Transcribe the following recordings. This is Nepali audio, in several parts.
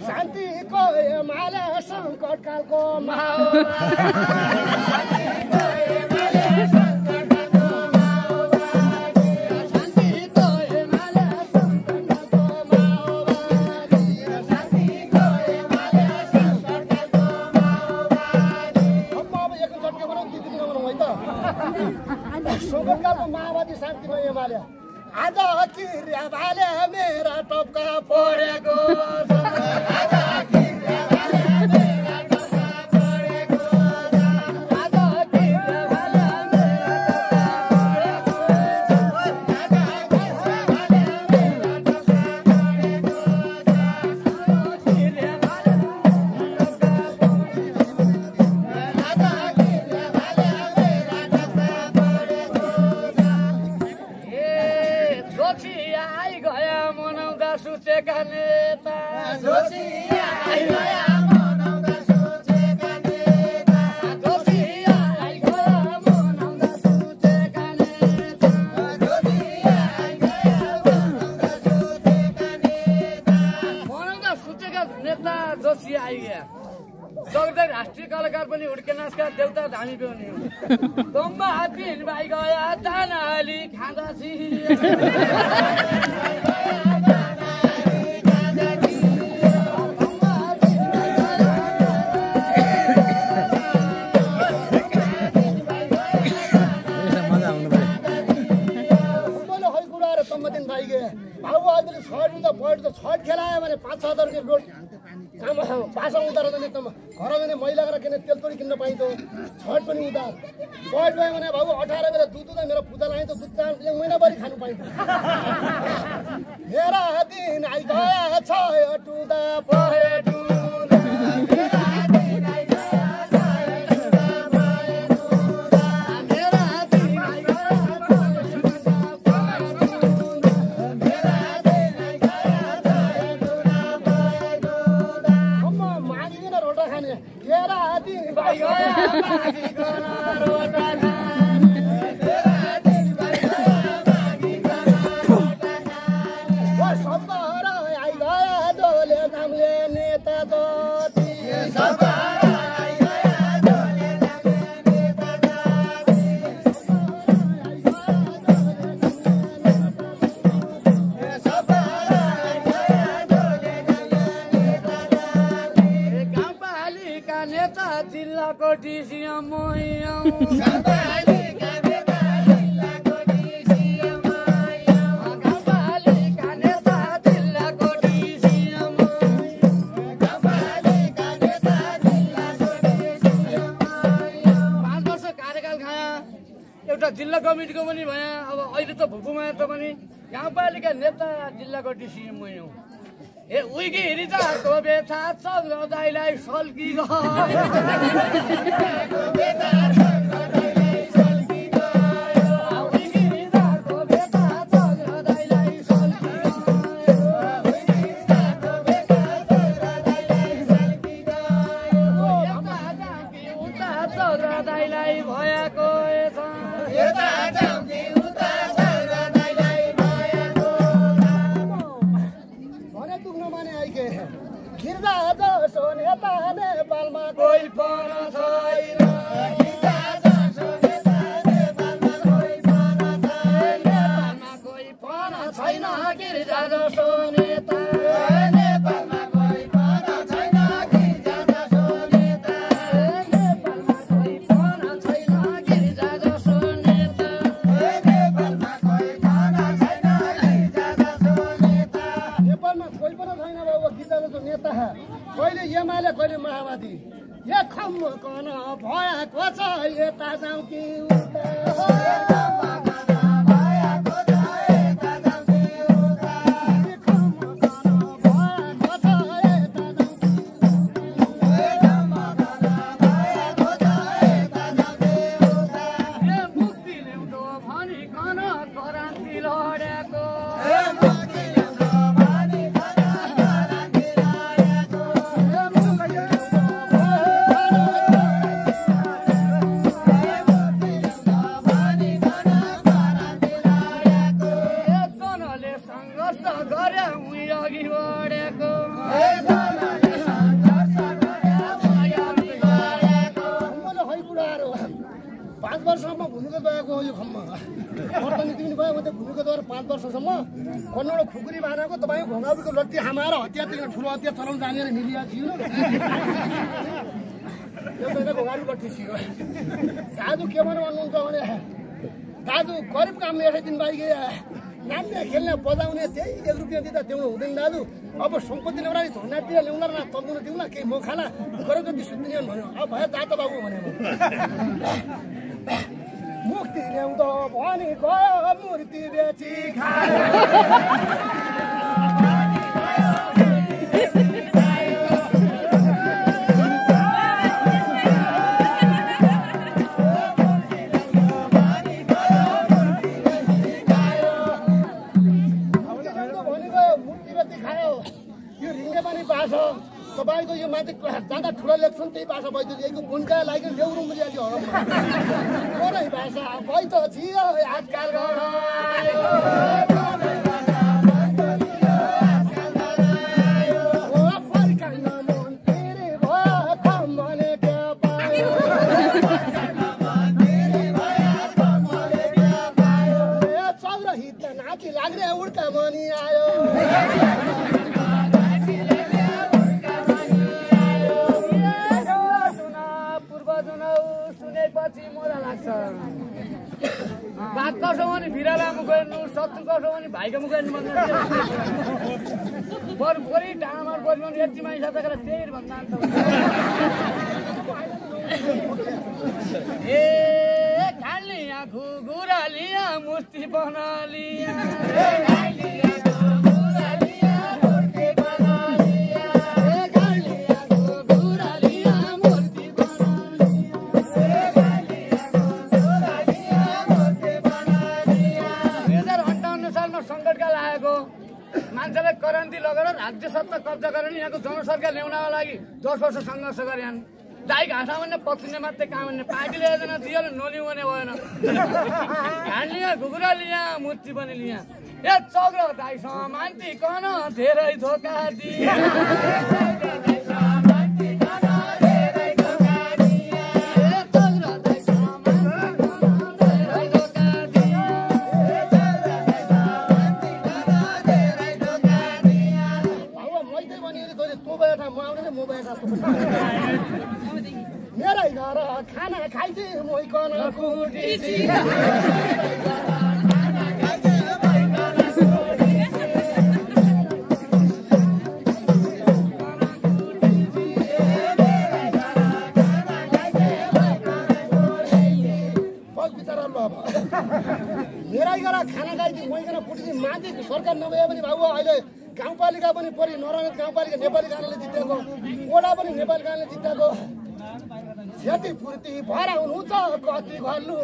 शान्तिको माला सङ्कटकालको सङ्कटकालको माओवादी शान्तिमय एमाले आज किर्या भाले मेरा टपका परेको राष्ट्रिय कलाकार पनि हुड्के नाचका देउता धामी पनि तम्बा हातिन भाइ गया दाना अलि खाँदा छठ खेलायो भने 5-6 हजार रोड पासा उतार घर भने मैला गरेर किन तेल तोडी किन्न पाइन्छ छठ पनि उतार बढ भयो भने बाबु 18 बेला दुध दुध मेरो पूजा लाइन्छ दुध चामल 1 महिनाभरि खानु पाइन्छ मेरा दिन आइ गया छ टुदा पहेटु जिल्ला कमिटीको पनि भए अब अहिले त भुकुमा त पनि गाउँपालिका नेता जिल्लाको डिसिएम मै हुँ ए उइकी रिजाको बेथा चन्द्रदाइलाई सल्की नेपालमा कोही पनि छैन नेपालमा कोही पनि छैन गिरिजा जसो नेता नेपालमा कोही पनि छैन गिरिजा जसो नेता नेपालमा कोही पनि छैन गिरिजा जसो नेता नेपालमा कोही पनि छैन गिरिजा जसो नेता नेपालमा कोही पनि छैन बाबु गिरिजा जसो नेता कहिले एमाले कहिले माओवादी ये खम कन भएको छ यता जाउँ कि उता भएको छ यता जाउँ कि उता खम कन भएको छ गरेको बुढाहरू 5 वर्षसम्म भूमिगत भएको यो खम्मा अर्थनीति पनि भयो त्यो भूमिगत गरेर 5 वर्षसम्म कन्नड खुकुरी बाँधेको तपाईँ भोगाउरीको लट्टी हामाएर हतियार ठुलो हतियार चलाउन जानेर मिलिया थियो एउटा भोगाउरी लट्टी थियो दाजु के भन्नुहुन्छ भने दाजु गरिब काम यसै दिन बाइक नाच्ने खेल्ने बजाउने त्यही 1 रुपियाँ दिँदा देउनु हुँदैन दाजु अब सम्पत्ति ल्याउला धनातिर ल्याउला न तल्नु दिउँला केही म खाला गरेर जति सुत्ने भन्यो अब भयो जात बाबु भने मुक्ति ल्याउँदो भने गयो मूर्ति बेची खायो तपाईँको यो माथि जाँदा ठुलो लेख्छन् त्यही भाषा भइदियो बुनका लागि ल्याउनु मुलिहाल्यो हराइ भाषा भइ त छियो आजकाल नाची लाग्ने उड्का मनी आयो सुनेपछि मोरा लाग्छ बात कसो भने बिराला मुख हेर्नु शत्रु कसो भने भाइको मुख हेर्नु भन्नु बरु डाँडामा बरु यति मान्छे सकेर त्यही भन्दा ए खालिया घुघुरालिया मूर्ति बनालिया मान्छेलाई करेन्टी लगेर राज्य सत्ता कब्जा गरेर यहाँको जनसरकार ल्याउनका लागि 10 वर्ष सङ्घर्ष गरे दाइ घाँसा भन्ने पत्रिने मात्रै काम भन्ने पार्टीले योजना दियो नलिउ भने भएन घान लिया घुघुरा लिया मूर्ति पनि लिया ए चग्र दाइ समान्ति कन धेरै धोका दिया मेरै घर खाना खाइदिए मोइकन कुटिसी मेरै घर खाना खाइदिए मोइकन कुटिसी माथि सरकार नभए पनि बाबु अहिले गाउँपालिका पनि परि नरगत गाउँपालिका नेपाली गानाले जितेको ओडा पनि नेपाली गानाले जितेको क्षतिपूर्ति भराउनु छ कति घल्लु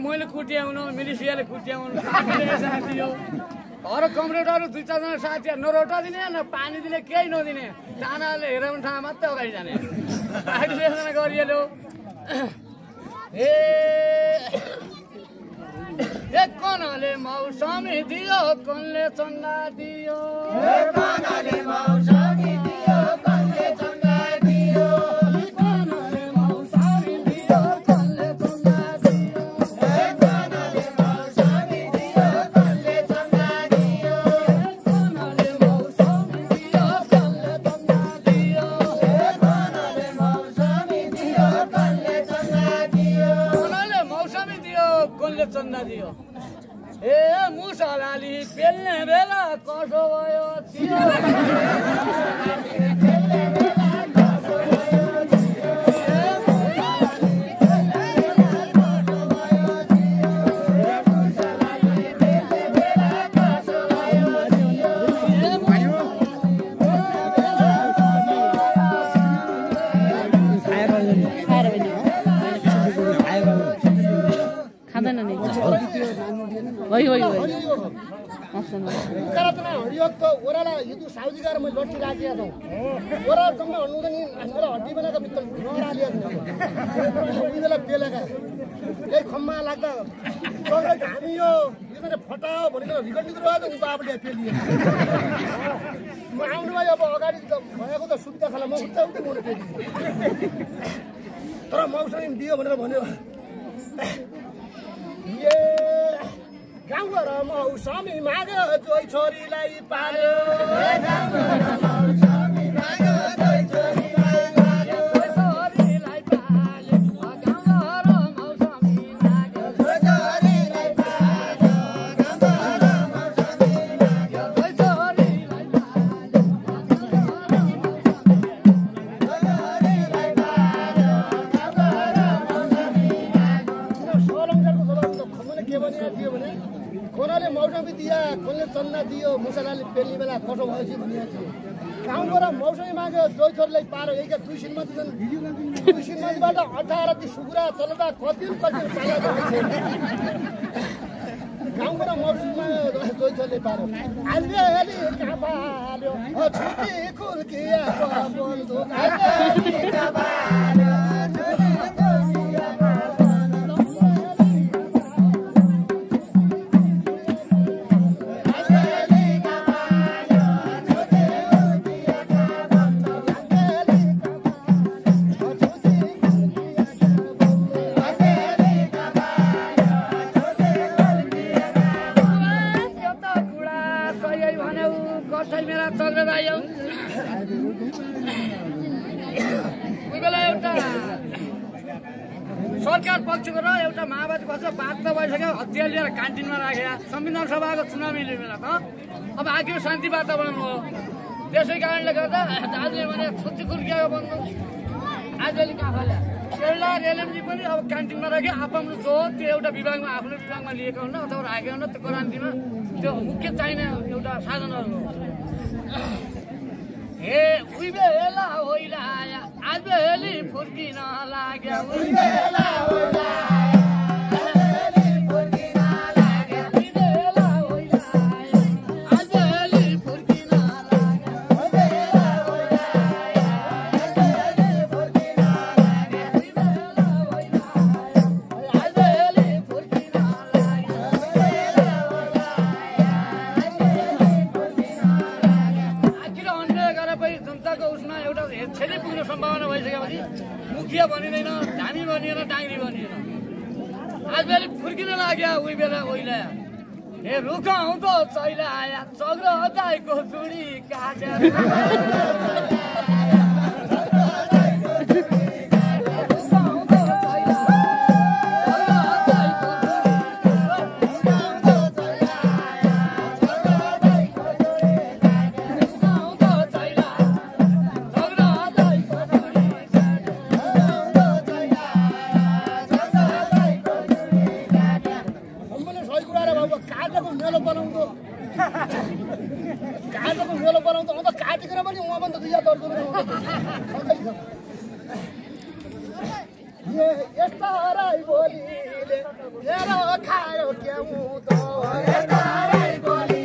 मैले कुट्याउनु मिलिसियाले कुट्याउनु साथी हो अरू कमरेडरहरू 2-4 जना साथीहरू न रोटा दिने न पानी दिने केही नदिने चानाले हेराउने ठाउँमा मात्रै अगाडि जाने पार्टीले योजना गरिहाल्यो ए कनले मौसमी दियो कनले चन्दा दियो कनले मौसमी दियो कनले चन्दा दियो चन्दा दियो ए मुसलाली पेल्ने बेला कसो भयो थियो करातना हरियक त ओराला हिजो साउजी गएर मैले लट्ठी राखेको छौँ ओरा जम्मा हन्नुहुँदैन नि मेरो हड्डी बनाएको भित्र नरालिएको उही बेला पेलेका यही खम्मा लाग्दा हामी यो फटाओ भनेर रिकर्डिङ रहेछ उता आफूले पेलियो म आउनु भयो अब अगाडि त भएको त सुत्दा खाला म उता उतै मोड पेलियो तर मौसमी दियो भनेर भन्यो ए गाउँघर मौसमी माग्यो जोइ छोरीलाई पाल्यो मौसमी माग्यो जोइ छोरीलाई पाल्यो छोरीलाई पाल्यो गाउँघर मौसमी माग्यो जोइ छोरीलाई पाल्यो गाउँघर मौसमी माग्यो जोइ छोरीलाई पाल्यो छोरीलाई पाल्यो गाउँघर मौसमी माग्यो सोलङको सबभन्दा खमले के भनिएको थियो भने कोनाले मौसमी दिया कोनले चन्ना दियो मुसलाले पेल्ने बेला कटो भएपछि भनिएको थियो गाउँबाट मौसमी माग्यो जोइ छोरीलाई पारो एका दुई श्रीमती छन् दुई श्रीमतीबाट 18 ती सुकुरा चल्दा कति पालेको छ गाउँबाट मौसमी माग्यो जोइ छोरीलाई पारो आलिअलि कापाल्यो छुटी खुल्किया बोल्दो आलिअलि कापाल्यो छुटी खुल्किया सरकार पक्षको र एउटा माओवादी पक्ष बात त भइसक्यो हतियार लिएर क्यान्टिनमा राखेका संविधान सभाको चुनाव मिल्ने बेला त अब आखिर शान्ति वातावरण हो त्यसै कारणले गर्दा दाजुले भने छुट्टी खुल्किएको भन्नु आजले कहाँ फाल्यो केरला एलएमजी पनि अब क्यान्टिनमा राख्यो आफ्नो जो त्यो एउटा विभागमा आफ्नो विभागमा लिएको हुन्न अथवा राखेको हुन्न त्यो क्रान्तिमा त्यो मुख्य चाहिने एउटा साधनहरू हो हे उही बेला होइन आज बेली फुर्किन लाग्यो उही बेला होइन सम्भावना भइसकेपछि मुखिया बनिँदैन धामी बनिएन डाङ्ग्री बनिएन आज बेला फुर्किन लाग्यो उही बेला ओइला हे रुखाउँ त चैला आया चग्र गाईको चुडी काटेर काटेको मेलो बनाउँदा अन्त काटेर पनि उहाँभन्दा दुई हात अर्को यस्ता राई बोलीले मेरो खायो क्याउ त यस्ता राई बोली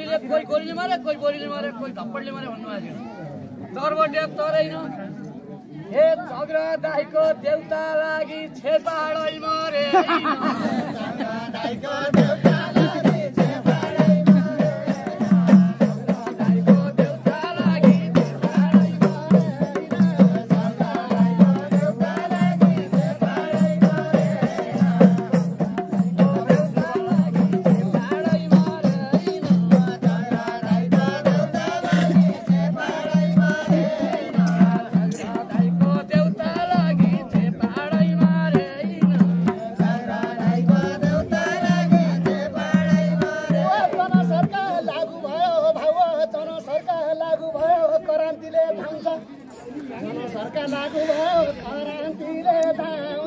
गोलीले मारे कोही गोलीले मारे कोही धप्पडले मारे भन्नुभएको थियो तर्बटे तरै न हे झगडा दाइको देउता लागि छेपाडै मरे दाइको देउता लागि छेपाडै मरे दाइको देउता लागि छेपाडै मरे दाइको देउता लागि छेपाडै मरे देउता लागि छेपाडै मरे दाइको देउता लागि छेपाडै मरे सरकार लागू भयो क्रान्तिले धाउँछ